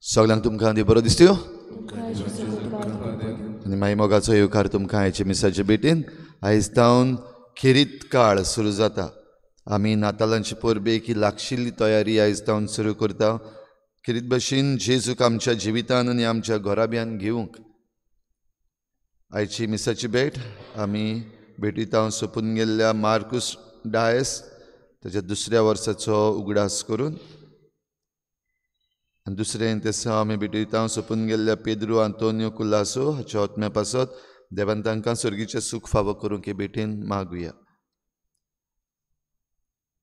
सगळ्यांक तुमकां देव बरो दिसत्यो आनी माई मोगाचो येवकार तुमकां आयचे मिसाचे भेटीन. आयज तावन खेरीत काळ सुरू जाता. आमी नातालांचे परबेक ही लागशिल्ली तयारी आयज तावन सुरू करता. खेरीत भशेन जेजूक आमच्या जिवितान आनी आमच्या घराब्यान घेवंक आयची मिसाची भेट आमी भेटीतावन सोंपून गेल्ल्या मार्कूस डायस ताच्या दुसऱ्या वर्साचो उगडास करून आनी दुसरें तेसा आमी भेटयता सोंपून गेल्ल्या पेद्रू आंतोनियो कुलासो हाच्या आत्म्या पासत देवान तांकां सर्गीचें सूख फावो करूंक हे भेटेन मागुया.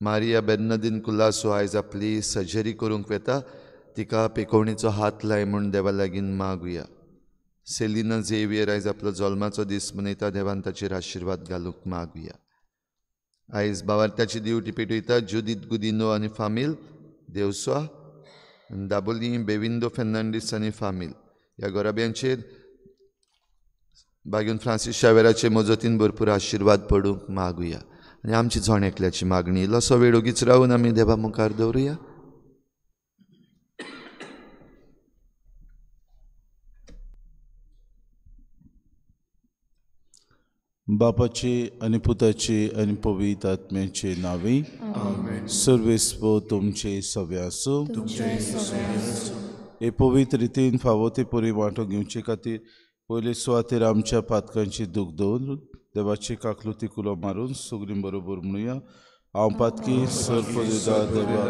मारिया बेर्नादीन कुलासो आयज आपली सर्जरी करूंक वेता, तिका पेकोवणेचो हात लाय म्हूण देवा लागीं मागुया. सेलिना झेवियर आयज आपलो जल्माचो दीस मनयता, देवान ताचेर आशिर्वाद घालूंक मागुया. आयज बावार्थ्याची दिवटी पेटयता जुदीत गुदिनो आनी फामील देवस्वा, दाबोली बेविंदो फेर्नांडीस आनी फामील. ह्या घराब्यांचेर बागेवन फ्रांसीस शावेराचे मजतीन भरपूर आशिर्वाद पडूंक मागुया. आनी आमची जण एकल्याची मागणी इल्लोसो वेळ ओगीच रावून आमी देवा मुखार दवरुया. बापाचे आनी पुताचे आनी पवित्र आत्म्याचे नांवे सर्वेस्पो तुमचे सवे आसूं. हे पवित्र रितीन फावो ते परी वांटो घेवचे खातीर पयले सुवातेर आमच्या पातकांची दूख दवरून देवाची काकलुती कुलो मारून सगळीं बरोबर म्हणुया. हांव पातकी सर्पदा देवा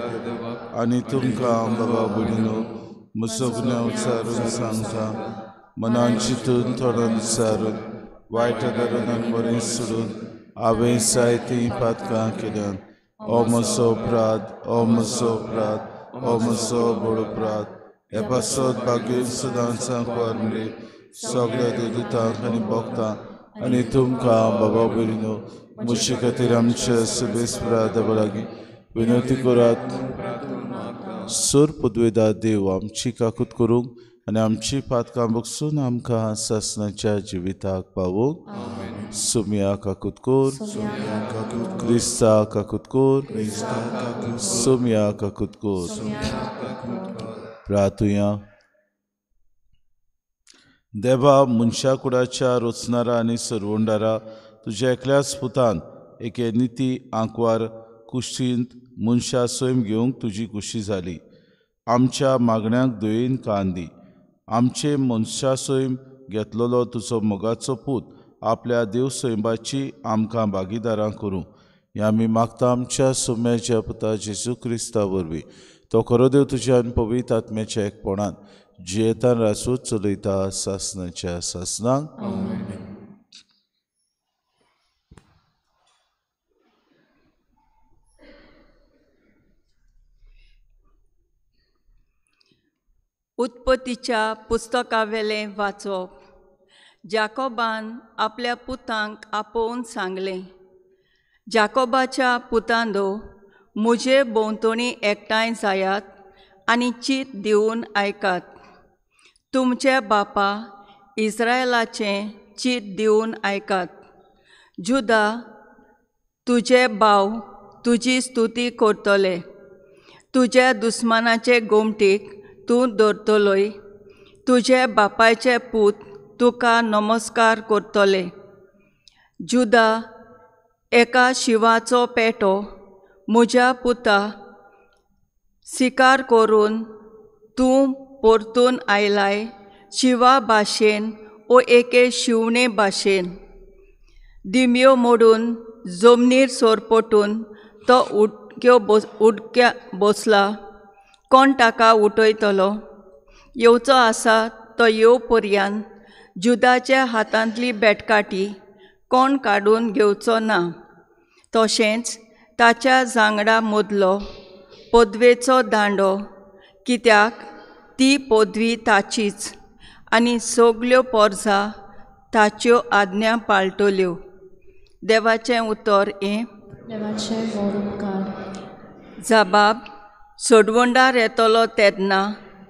आनी तुमकां बाबा भयणीनो म्हजो गुन्यांव विचारून सांगता, मनान चिंतून थोड्यान विचारून वायट धरून आनी बरें सोडून हांवें जायतीं पातकां केल्यात. ओ म्हजो अपराध, ओ म्हजो अपराध, ओ म्हजो व्हड अपराध. हे पासत भाग्य सदांच वारले सगळ्या देवदूतांक आनी भक्तांक आनी तुमकां बाबा भयणीनो म्हजे खातीर आमच्या सर्वेस्परा देवा लागीं विनंती करात. सर पदवेदा देव आमची काकूत करूंक आनी आमची पातकां बगसून आमकां सासणाच्या जिविताक पावोवंक. सुमिया काकूत कोर, क्रिस्ता काकूत कोर, सुमिया काकूत कोर. प्रार्थुया. देवा मनशा कुडाच्या रचणारा आनी सरवंडारा, तुज्या एकल्याच पुतान एके निती आंकवार कुशींत मनशा सैम घेवंक तुजी खुशी जाली. आमच्या मागण्यांक दयेन कान दी. आमचे मनशा सैम घेतलेलो तुजो मोगाचो पूत आपल्या देव सैमाची आमकां भागीदारां करूं हें आमी मागता आमच्या सोम्याच्या पुता जेजू क्रिस्ता वरवीं. तो खरो देव तुज्या आनी पवित्र आत्म्याच्या एकपणान जियेतान रासू चलयता सासणाच्या सासणाक. उत्पत्तीच्या पुस्तकावेलें वाचप. जाकोबान आपल्या पुतांक आपोवन सांगलें, जाकोबाच्या पुतांदो, म्हजे भोंवतणी एकठांय जायात आनी चीत दिवन आयकात. तुमचे बापा इस्रायलाचें चीत दिवन आयकात. जुदा, तुजे भाव तुजी स्तुती करतले. तुज्या दुस्मानाचे गोमटीक तूं दवरतलोय. तुजे बापायचे पूत तुका नमस्कार करतले. जुदा, एका शिवाचो पेटो म्हज्या पुता शिकार करून तूं परतून आयलाय शिवा भाशेन ओ एके शिवणे भाशेन. दिमयो मोडून जमनीर सोरपटून तो उडक्या बसला. कोण ताका उठयतलो? येवचो आसा तो येव पर्यान जुदाच्या हातांतली बेटकाटी कोण काडून घेवचो ना. तशेंच ताच्या जांगडा मदलो पदवेचो दांडो, कित्याक ती पदवी ताचीच आनी सगल्यो पोरजा ताच्यो आज्ञा पाळटल्यो. देवाचें उतर हें. जबाब सोडवंडार येतलो तेन्ना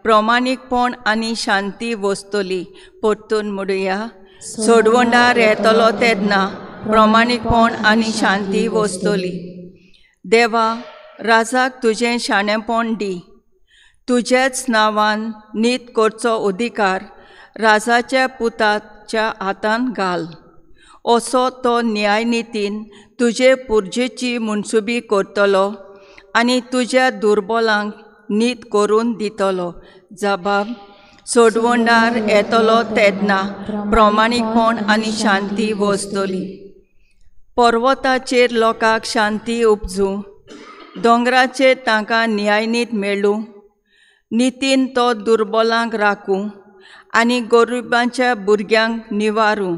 प्रमाणीकपण आनी शांती वसतली. परतून म्हणुया, सोडवंडार येतलो तेन्ना प्रमाणीकपण आनी शांती वसतली. देवा, राजाक तुजें शाणेपण दी. तुजेच नांवान नीत करचो अधिकार राजाच्या पुताच्या हातान घाल. असो तो न्यायनितीन तुजे पुर्जेची मनसुबी करतलो आनी तुज्या दुर्बलांक नीत करून दितलो. जबाब सोडवंडार येतलो तेन्ना प्रमाणीकपण आनी शांती वसतली. पर्वताचेर लोकांक शांती उपजूं, दोंगराचेर तांकां न्यायनीत मेळूं. नितीन तो दुर्बलांक राखूं आनी गरिबांच्या भुरग्यांक निवारूं.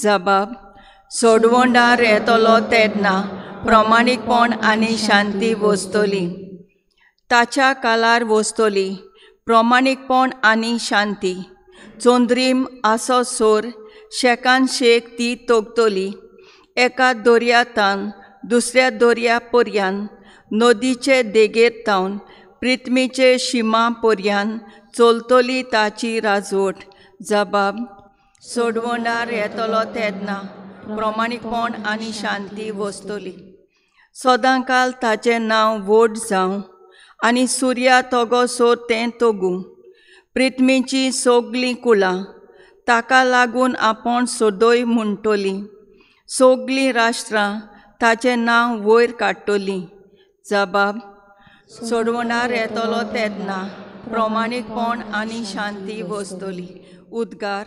जबाब सोडवंडार येतलो तेन्ना प्रमाणीकपण आनी शांती वसतली. ताच्या कालार वसतली प्रमाणीकपण आनी शांती. चंद्रीम आसो सोर शेकान शेक ती तोगतली. एका दर्या तावन दुसऱ्या दर्या पर्यान, नदीचे देगेर तावन पृथ्वीचे शिमा पर्यान चलतली ताची राजवट. जबाब सोडवंडार येतलो तेन्ना प्रमाणीकपण आनी शांती वसतली. सदांकाल ताचें नांव व्हड जावं आनी सुर्या तगो सोर तें तगूं. पृथ्वीचीं सगलीं कुळां ताका लागून आपूण सदय म्हणटलीं. सगलीं राष्ट्रां ताचें नांव वयर काडटलीं. जबाब सोडवणार येतलो तेन्ना प्रमाणीकपण आनी शांती वसतली. उद्गार.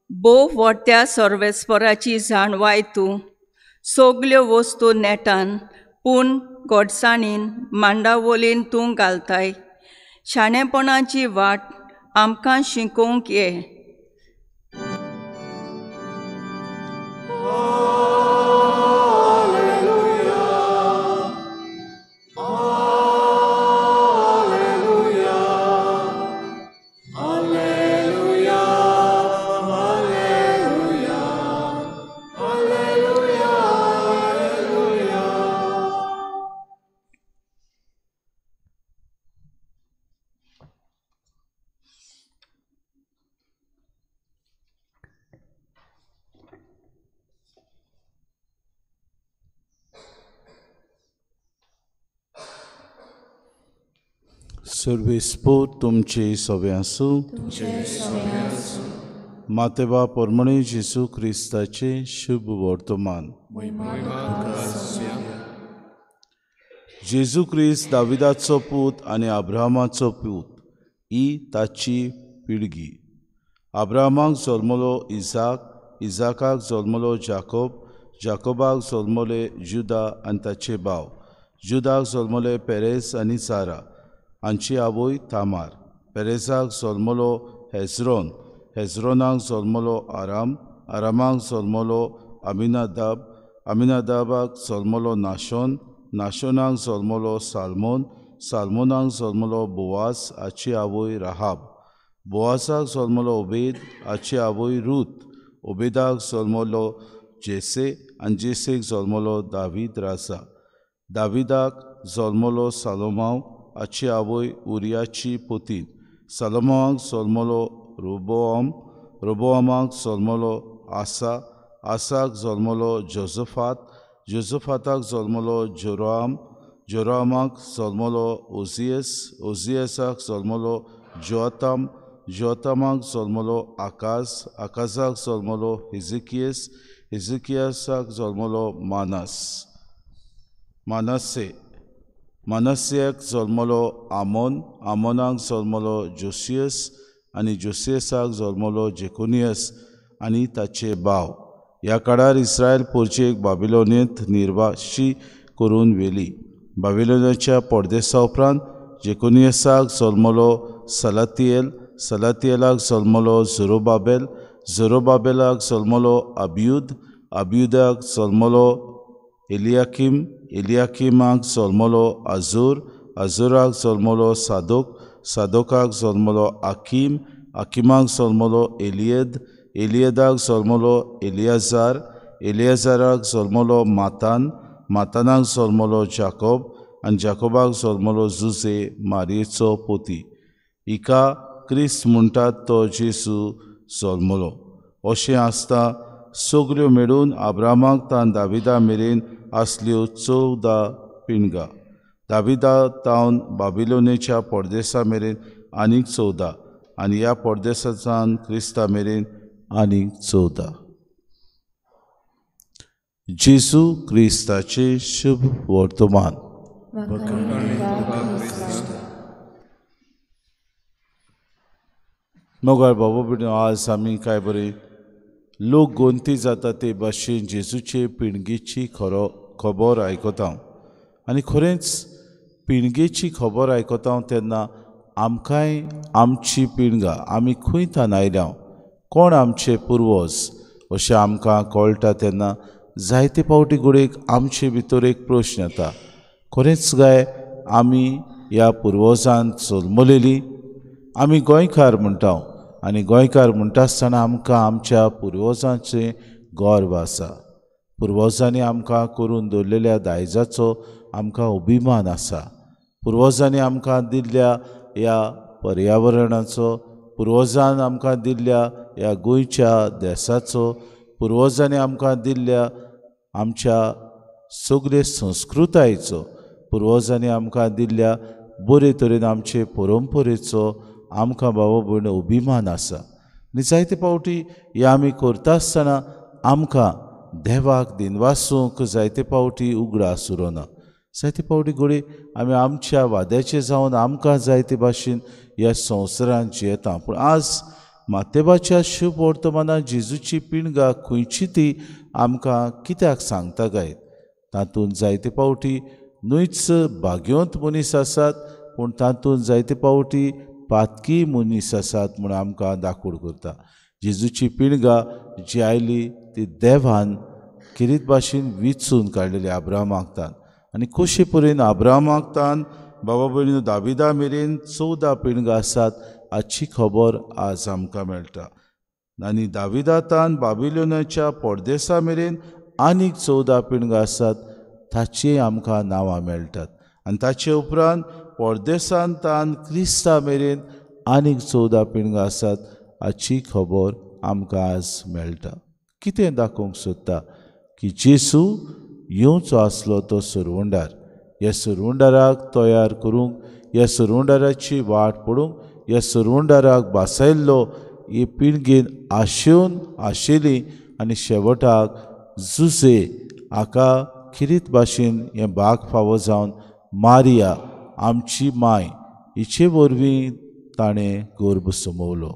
भोव व्हडत्या सर्वेस्पराची जाणवाय तूं सगल्यो वस्तू नेटान पूण गोडसाणीन मांडावलीन तूं घालताय. शाणेपणाची वाट आमकां शिकोवंक ये. सर्वेस्पोर तुमचे सवे आसूं. मातेबा परमणे जेजू क्रिस्ताचे शुभ वर्तमान. जेजू क्रिस्त दाविदाचो पूत आनी अब्राहमाचो पूत ही ताची पिळगी. अब्राहमाक जल्मलो इजाक, इजाकाक जल्मलो जाकोब, जाकोबाक जल्मले जुदा आनी ताचे भाव, जुदाक जल्मले पेरेस आनी सारा हांची आवय तामार, पेरेसाक जल्मलो हेजरोन, हेजरोनाक जल्मलो आराम, आरामाक जल्मलो अमिनादाब, अमिनादाबाक जल्मलो नाशोन, नाशोनाक जल्मलो साल्मोन, साल्मोनाक जल्मलो बोवास हाची आवय राहाब, बोवासाक जल्मलो ओबेद हाची आवय रूत, ओबेदाक जल्मलो जेसे आनी जेसेक जल्मलो दावीद राजा, दाविदाक जल्मलो सालोमाव, हाची आवय उरियाची पोतीन, सलोमोवाक जल्मलो रोबोआम, रोबोआमाक जल्मलो आसा, आसाक जल्मलो जोजफात, जोजफाताक जल्मलो जोराम, जोरामाक जल्मलो ओजियस, ओजियसाक जल्मलो जोताम, जोतामाक जल्मलो आकाज, आकाजाक जल्मलो हिजकियस, हिजकियसाक जल्मलो मानस, मानसे, मानस्याक जल्मलो आमोन, आमोनाक जल्मलो जोसियस आनी जोसियसाक जल्मलो जेकोनियस आनी ताचे भाव. ह्या काळार इस्रायल पोरचेक बाबिलोनेंत निर्वाशी करून व्हेली. बाबिलोनाच्या परदेसा उपरांत जेकोनियसाक जल्मलो सलातियल, सलातियलाक जल्मलो झोरोबाबेल, झोरोबाबेलाक जल्मलो अबियुद, अबियुदाक जल्मलो एलियाकीम, एलियाकीमाक जल्मलो आजोर, आजोराक जल्मलो सादोक, सादोकाक जल्मलो आकीम, आकिमाक जल्मलो एलियद, एलियदाक जल्मलो एलियाजार, एलियाजाराक जल्मलो मातान, मातानाक जल्मलो जाकोब आनी जाकोबाक जल्मलो जुजे मारयेचो पोती. हिका क्रिस्त म्हणटात तो जेजू जल्मलो. अशें आसता सगल्यो मेळून आब्रामाक तान दाविदा मेरेन आसल्यो 14 पिणगां. दाविदा तावन बाबिलोनेच्या परदेसा मेरेन आनीक 14 आनी ह्या परदेसाच्यान क्रिस्ता मेरेन आनीक 14. जेजू क्रिस्ताचें शुभ वर्तमान. मोगाळ बाबा भयणीनो, आज आमी काय बरें लोक गोंती जाता ते भाशेन जेजूचे पिणगेची खबर आयकता आनी खरेंच पिणगेची खबर आयकता तेन्ना आमकांय आमची पिणगां, आमी खंय तान आयल्या, कोण आमचे पुर्वज अशें आमकां कळटा तेन्ना जायते फावटी घडयेक आमचे भितर एक प्रश्न येता, खरेंच काय आमी ह्या पुर्वजान जल्मलेली? आमी गोंयकार म्हणटा आनी गोंयकार म्हणटा आसतना आमकां आमच्या पुर्वजांचें गर्व आसा. पुर्वजांनी आमकां करून दवरलेल्या दायजाचो आमकां अभिमान आसा. पुर्वजांनी आमकां दिल्ल्या ह्या पर्यावरणाचो, पुर्वजान आमकां दिल्ल्या ह्या गोंयच्या देसाचो, पुर्वजांनी आमकां दिल्ल्या आमच्या सगळे संस्कृतायेचो, पुर्वजांनी आमकां दिल्ल्या बरे तरेन आमचे परंपरेचो आमकां बाबा भयण अभिमान आसा. आनी जायते फावटी हे आमी करता आसतना आमकां देवाक दिनवासूंक जायते फावटी उगडास उरना. जायते फावटी घडये आमी आमच्या वाद्याचे जावन आमकां जायते भाशेन ह्या संवसारांत जियेता. पूण आज मातेबाच्या शुभ वर्तमानात जेजूची पिणगां खंयची ती आमकां कित्याक सांगता काय? तातूंत जायते फावटी न्हयच भाग्यवंत मनीस आसात, पूण तातूंत जायते फावटी पातकी मनीस आसात म्हूण आमकां दाखोड करता. जेजूची पिणगां जी आयली ती देवान खेरीत भाशेन विचून काडलेली आब्रामाक तान आनी कशे परेन आब्रामाक तान बाबा भयणीनो दाविदा मेरेन 14 पिणगां आसात हाची खबर आज आमकां मेळटा. आनी दाविदा तान बाबिलोनाच्या परदेसा मेरेन आनीक 14 पिणगां आसात ताची आमकां नांवां मेळटात. आनी ताचे उपरांत परदेसान तान क्रिस्ता मेरेन आनीक 14 पिणगां आसात हाची खबर आमकां आज मेळटा. कितें दाखोवंक सोदता की जेजू येवचो आसलो तो सुरवंडार, ह्या सुरवंडाराक तयार करूंक, ह्या सुरवंडाराची वाट पडूंक, ह्या सुरवंडाराक बासायल्लो ही पिळगेन आशेवन आशिल्ली आनी शेवटाक जुजे हाका खेरीत भाशेन हें भाग फावो जावन मारिया आमची माय हिचे वरवीं ताणें गर्भ समवलो.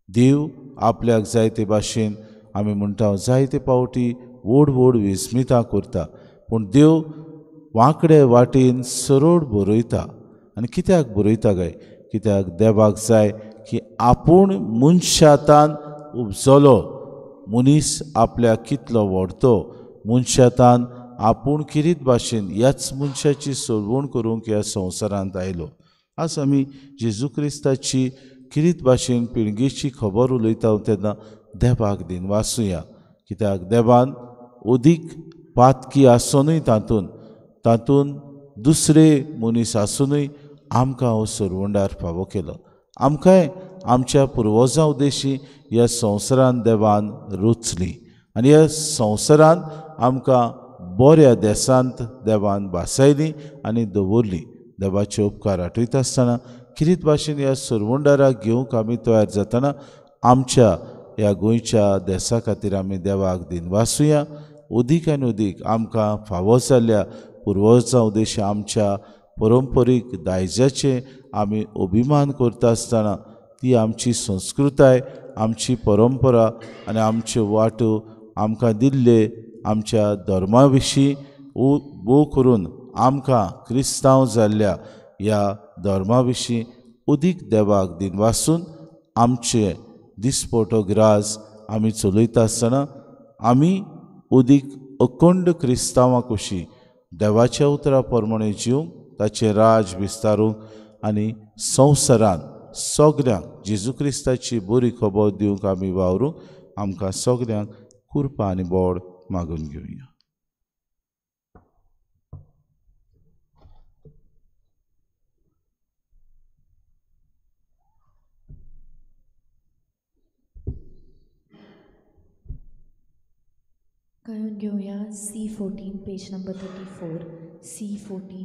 देव आपल्याक जाय ते भाशेन आमी म्हणटा जायते फावटी व्हड व्हड विस्मितां करता, पूण देव वांकडे वाटेन सरळ बरयता. आनी कित्याक बरयता काय? कित्याक देवाक जाय की आपूण मनशातान उपजलो, मनीस आपल्याक कितलो व्हडतो, मनशातान आपूण खेरीत भाशेन ह्याच मनशाची सोडवण करूंक ह्या संवसारांत आयलो. आज आमी जेजू क्रिस्ताची खेरीत भाशेन पिळगेची खबर उलयता तेन्ना देवाक दिनवासुया, कित्याक देवान अदीक पातकी आसुनूय तातूंत तातूंत दुसरे मनीस आसुनूय आमकां हो सरवंडार फावो केलो. आमकांय आमच्या पुर्वजां उद्देशी ह्या संवसारान देवान रुचली आनी ह्या संवसारान आमकां बऱ्या देशांत देवान भासायली आनी दवरली. देवाचे उपकार आठयता आसतना किरीत भाशेन ह्या सरवंडाराक घेवंक आमी तयार जातना आमच्या ह्या गोंयच्या देसा खातीर आमी देवाक दिनवासुया. अदीक आनी अदीक आमकां फावो जाल्ल्या पुर्वजां उद्देशी आमच्या परंपरीक दायजाचें आमी अभिमान करता आसतना ती आमची संस्कृताय, आमची परंपरा आनी आमच्यो वाटो आमकां दिल्ले आमच्या धर्मा विशीं भोव करून आमकां क्रिस्तांव जाल्ल्या ह्या धर्मा विशीं अदीक देवाक दिनवासून आमचे दिसपटो ग्रास आमी चलयता आसतना आमी अदीक अखंड क्रिस्तांवां कशी देवाच्या उतरा प्रमाणे जिवंक, ताचें राज विस्तारूंक आनी संवसारांत सगल्यांक जेजू क्रिस्ताची बरी खबर दिवंक आमी वावरूंक आमकां सगल्यांक कृपा आनी बोड मागून घेवया. गायन घेवया C14 page number 34 C14.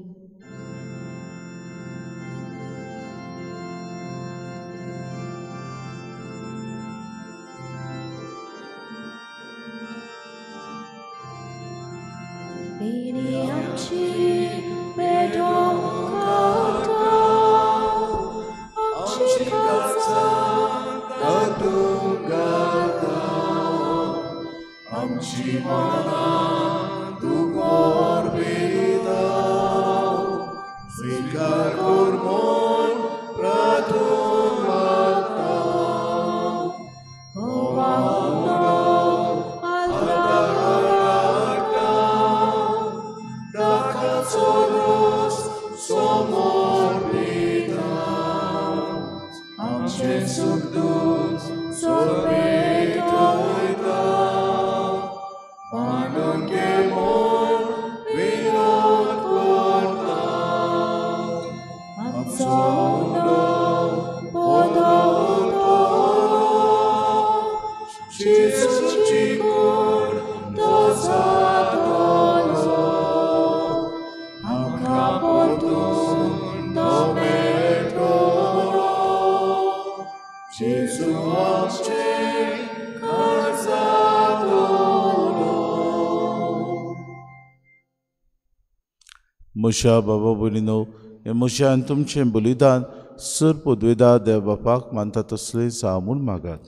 म्हज्या बाबा भयणीनो, हें म्हजें आनी तुमचें बलिदान सर पदवेदा देव बापाक मानता तसलें जावं म्हूण मागात.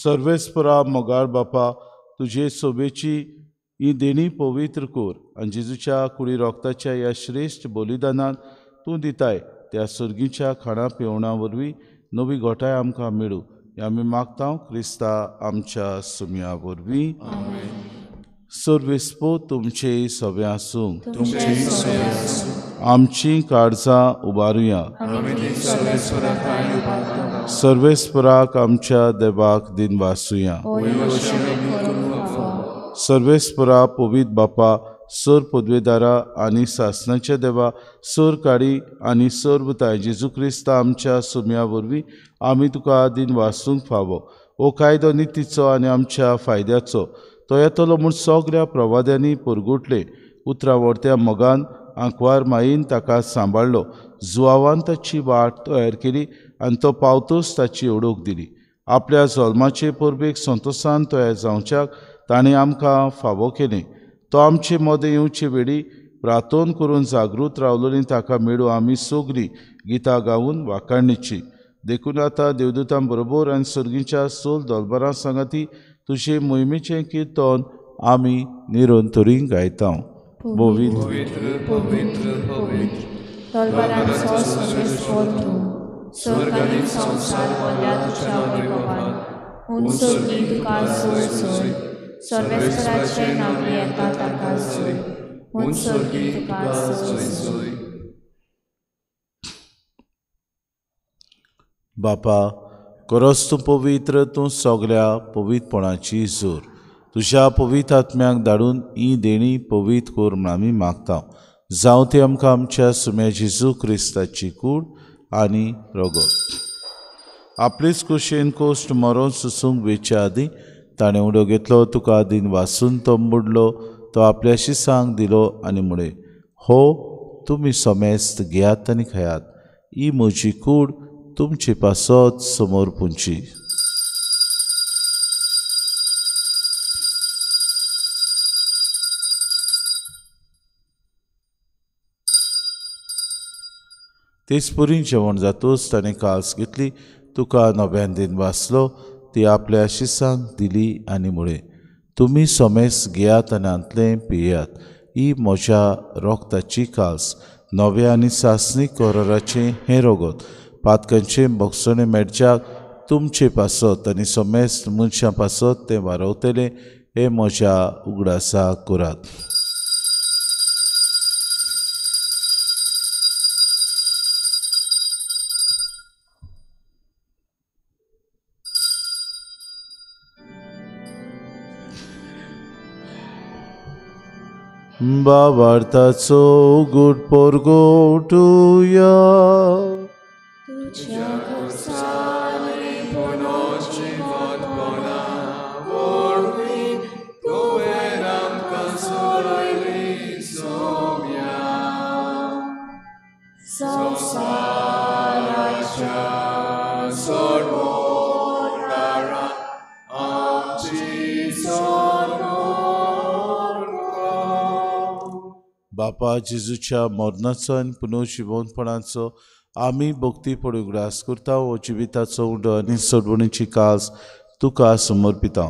सर्वेस्परा मोगाळ बापा, तुजे सोबेची ही देणी पवित्र कर आनी जेजूच्या कुडी रोगताच्या ह्या श्रेश्ठ बलिदानान तूं दिताय त्या सर्गीच्या खाणा पेवणा वरवीं नवी गोठाय आमकां मेळूं हें आमी मागता क्रिस्ता आमच्या सुमया वरवीं. सर्वेस्पो तुमचे सगळें आसूं. आमची काळजां उबारुया. सर्वेस्पराक आमच्या देवाक दिनवासुया. सर्वेस्परा पवित्र बापा, सर पदवेदारा आनी सासनाच्या देवा, सर काडी आनी सर्वताय जेजू क्रिस्ता आमच्या सुमया वरवीं आमी तुका दिनवासूंक फावो. हो कायदो नितीचो आनी आमच्या फायद्याचो तो येतलो म्हूण सगळ्या प्रवाद्यांनी परगुटले. उतरां व्हरत्या मोगान आंकवार माईन ताका सांबाळ्ळो. जुवावान ताची वाट तयार केली आनी तो पावतूच ताची ओळख दिली. आपल्या जल्माचे परबेक संतोसान तयार जावच्याक ताणें आमकां फावो केलें. तो आमचे मदें येवचे वेळी प्रार्थना करून जागृत रावलोली ताका मेळूं आमी सगळीं गितां गावन वाखाणीची. देखून आतां देवदूतां बरोबर आनी सर्गीच्या सोल दलबरां सांगाती तुजे मोहिमेचें किर्तन आमी निरंतरी गायता. पवित्र पवित्र पवित्र दलबरांचो सर्वेस्पर तूं, स्वर्ग आनी संवसार भरल्या तुज्या वैभवान. हून सर्गी तुका सोय सोय, सर्वेस्पराचे नांव येता ताका सोय, हून सर्गी तुका सोय सोय. बापा, खरोच तूं पवित्र, तूं सगळ्या पवित्रपणाची जोर. तुज्या पवित्र आत्म्याक धाडून ही देणी पवित्र कर म्हूण आमी मागता. जावं ती आमकां आमच्या सुम्या जेजू क्रिस्ताची कूड आनी रगत. आपलेच कुशेन कोश्ट मरोन सुसूंक वेच्या आदीं ताणें उडो घेतलो, तुका दिन वासून तो मोडलो, तो आपल्या शिसांक दिलो आनी म्हळें, हो तुमी समेस्त घेयात आनी खायात, ही म्हजी कूड तुमचे पासत समोर पुंची. तेच परी जेवण जातूच ताणें काल्स घेतली, तुका नव्यान दिन वाचलो, ती आपल्या शिसांक दिली आनी म्हळें, तुमी समेस्त घेयात आनी हांतलें पियात, ही म्हज्या रोगताची काल्स, नव्या आनी सासणी कराराचें हें रगत, पातकांचें भोगसणें मेळच्याक तुमचे पासत आनी समेस्त मनशां पासत तें वारवतलें, हें म्हज्या उगडासाक करात. बाबार्थाचो गुड पोरगोटुया. बापा जेजूच्या मरणाचो आनी पुनर्जिवनपणाचो आमी भक्ती उगडास करता. हो जिविताचो उडो आनी सोडवणीची कास तुका समर्पिता.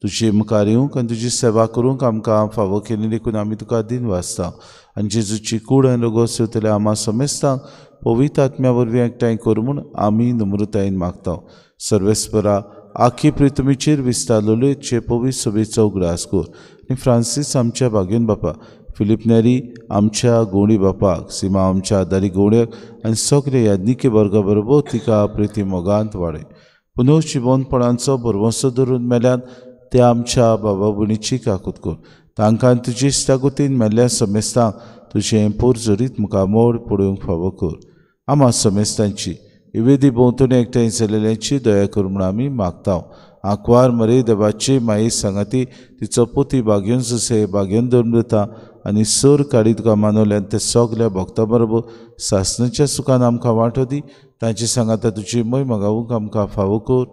तुजे मुखार येवंक आनी तुजी सेवा करूंक आमकां फावो केली देखून आमी तुका दिन वाचता. आनी जेजूची कूड आनी रगत सेवतल्या आमा समेस्तांक पवित्र आत्म्या वरवीं एकठांय करूं म्हूण आमी नम्रतायेन मागता. सर्वेस्परा आखी पृथ्वीचेर विस्तारलेले चे पवित्र सभेचो उगडास कर आनी फ्रांसीस आमच्या भाग्यन बापा, फिलीप नेरी आमच्या गोंडी बापाक, सीमा आमच्या आदारी गोंड्याक आनी सगळे याज्ञिके वर्गा बरोबर तिका प्रिती मोगांत वाडय. पुनर्जिवनपणाचो भरवंसो धरून मेल्यान ते आमच्या बाबा भयणीची काकूत कर. तांकां तुजी इश्टागतीन मेल्ल्या समेस्तांक तुजें पोरजोरीत मुखामोड पळोवंक फावो कर. आमा समेस्तांची इवेदी भोंवतणी एकठांय जाल्ल्यांची दया कर म्हूण आमी मागता. आंकवार मरे देवाची माये सांगाती तिचो पोती भाग्योन सुसे भाग्योन दवरता आनी सर काडी तुका मानवल्यान ते सगल्या भक्ता बरोबर सासणाच्या सुखान आमकां वांटो दी. तांचे सांगाता तुजी मोय मागावूंक आमकां फावो कर.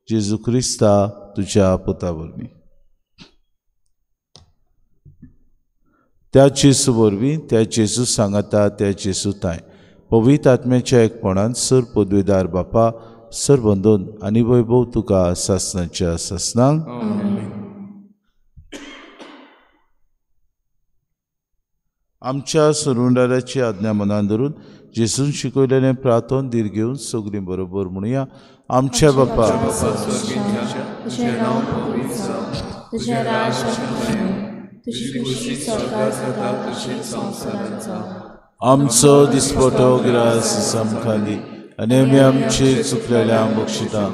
जेजू क्रिस्ता तुज्या पुता वरवीं. त्या जेजू वरवीं, त्या जेजू सांगाता, त्या जेजू ताय पवित्र आत्म्याच्या एकपणान सर पदवीदार बापा सर बंदून आनी वैभव तुका सासणाच्या सासणांक. आमच्या सरुंडाराची आज्ञा मनान धरून जेजून शिकयलेलें प्रार्थन धीर घेवन सगळीं बरोबर म्हणुया. आमच्या बापा, तुझें नांव पवित्र जावं, तुझें राज्य येवं, तुजी खुशी स्वर्गार जाता तशीच संवसारांत जावं. आमचो दिसपटो ग्रास आमकां दी आनी आमी आमची चुकलेल्या बक्षिता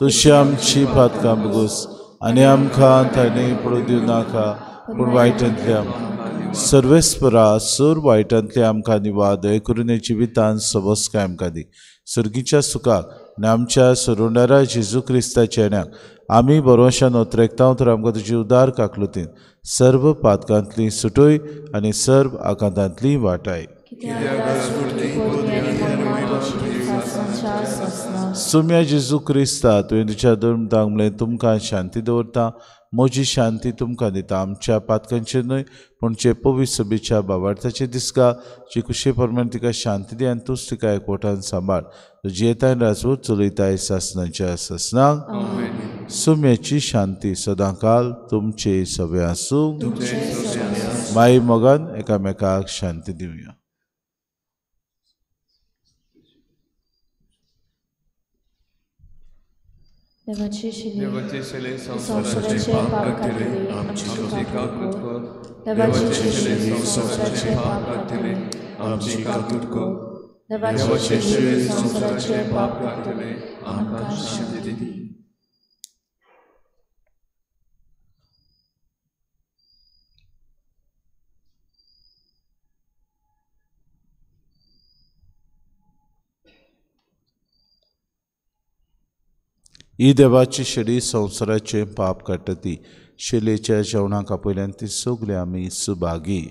तशी आमची पातकां बगोस आनी आमकां ताणें पडूं दिवं नाका पूण वायटांतल्या सर्वेस्परा सर वायटांतले आमकां निवा दया करून जिवितान सबसकाय आमकां दी. सर्गीच्या सुखाक आनी आमच्या सरुंडारा जेजू क्रिस्ताच्या येण्याक आमी बरोवशान ओतरेकता तर आमकां तुजी उदार काकलुतीन सर्व पातकांतली सुटय आनी सर्व आकांतांतली वाटाय. सुम्या जेजू क्रिस्ता तुवें तुज्या धर्मतांक म्हणलें तुमकां शांती दवरता, म्हजी शांती तुमकां दिता. आमच्या पातकांचेर न्हय पूण जे पवित्र सभेच्या बाबार्थाचे दिसका जी कुशे प्रमाण तिका शांती दी आनी तूंच तिका एकवटान सांबाळ. जियेताय राजवट चलयताय सासणाच्या सासणाक. सुम्याची शांती सदांकाल तुमचे सगळे आसूं. माई मोगान एकामेकाक शांती दिवया. देवाचे शिले संवसाराचे पाप काडटले आमची काकूत कर. देवाचे शिले संवसाराचे पाप काडटले आमची काकूत कर. देवाचे शेळी संवसाराचे पाप काडटले, आमकां शांती दी. ही देवाची शेळी संवसाराचे पाप काडटा ती शेलेच्या जेवणाक आपयल्यान ती सगळी आमी सुभागी.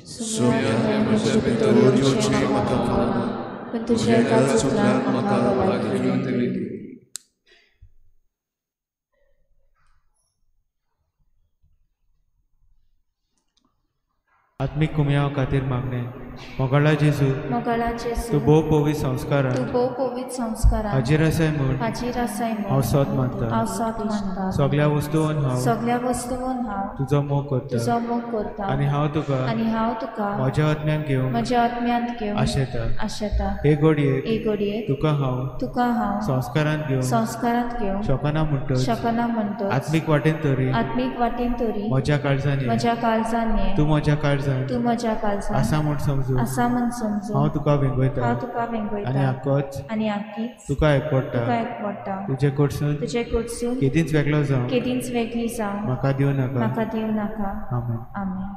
आत्मीक कुमयाव खातीर मागणें. मोगाळा जेजू, तूं भोव पवित्र संस्कारान हाजीर आसाय म्हूण हांव सोद मानता. सगळ्या वस्तून हांव तुजो मोग करता आनी हांव तुका म्हज्या आत्म्यांत घेवन आशेता. हे घडयेक तुका हांव संस्कारांत घेवन शकना म्हणटच आत्मीक वाटेन तरी म्हज्या काळजान ये, तूं म्हज्या काळजान आसा म्हूण समजू हांव तुका वेंगयता आनी आकीच तुका एकवटा. तुजे कडसून केदींच वेगळो जावं म्हाका दिवं नाका. आमेन. आमेन.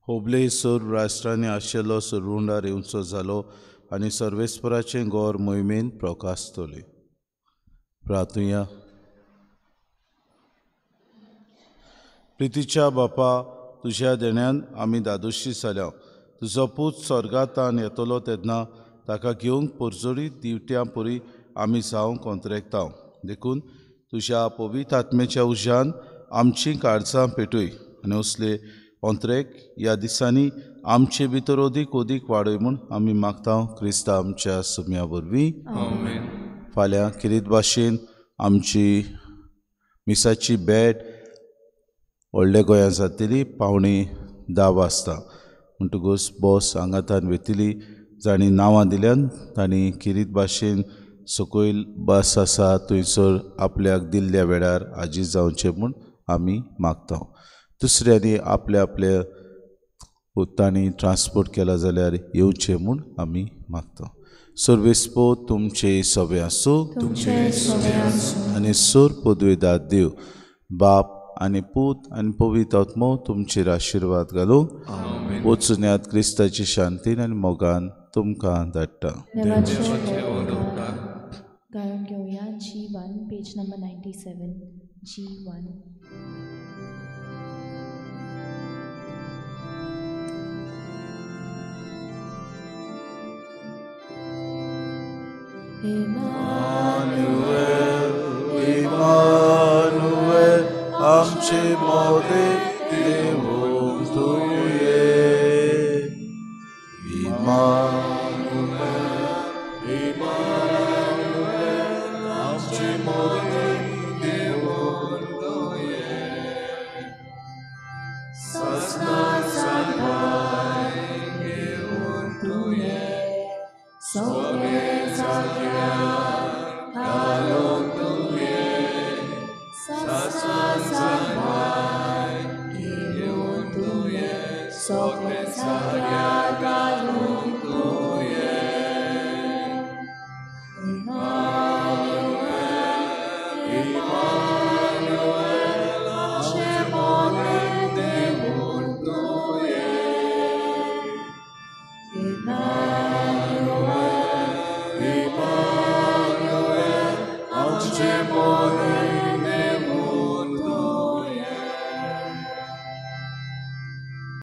होबले सर्व राष्ट्रांनी आशिल्लो सुरवुंडार येवचो जालो आनी सर्वेस्पराचें गौर मोहिमेन प्रकाशतले. प्रार्थुया. प्रितीच्या बापा, तुज्या देण्यान आमी दादोशी जाल्या. तुजो पूत स्वर्गांत येतलो तेन्ना ताका घेवंक परजोडीत दिवट्यां पुरी आमी जावंक कोंत्रेकता. देखून तुज्या पवित्र आत्म्याच्या उज्यान आमचीं काळजां पेटय आनी असले अंतरेक ह्या दिसांनी आमचे भितर अदीक अदीक वाडय म्हूण आमी मागता क्रिस्ता आमच्या सुम्या वरवीं. फाल्यां किरीत भाशेन आमची मिसाची भेट व्हडल्या गोंयांत जातली 9:45 वाजता. म्हणटकूच बस हांगांतान वयतली. जांणी नांवां दिल्यान तांणी खेरीत भाशेन सकयल बस आसा थंयसर आपल्याक दिल्ल्या वेळार हाजीर जावचें म्हूण आमी मागता. दुसऱ्यांनी आपल्या आपल्या तांणी ट्रान्सपोर्ट केला जाल्यार येवचें म्हूण आमी मागता. सर्वेस्पो तुमचे सगळे आसूं आनी सोर पदवेदार देव बाप आनी पूत आनी पवित्र आत्मो तुमचेर आशिर्वाद घालूं. वचुन्यात क्रिस्ताची शांतीन आनी मोगान तुमकां धाडटा. गायन घेवया G1 page number 97 G1. Emmanuel, Emmanuel, आमचे मोदे देवून तुवें. इमानुएल, इमानुएल, आमचे मोदे देवून तुवें. ससना सांगाय घेवन तुवें, सगळे जाग्यार घालून तुवें, ससना सांगाय घेवन तुवें, सगळे जाग्यार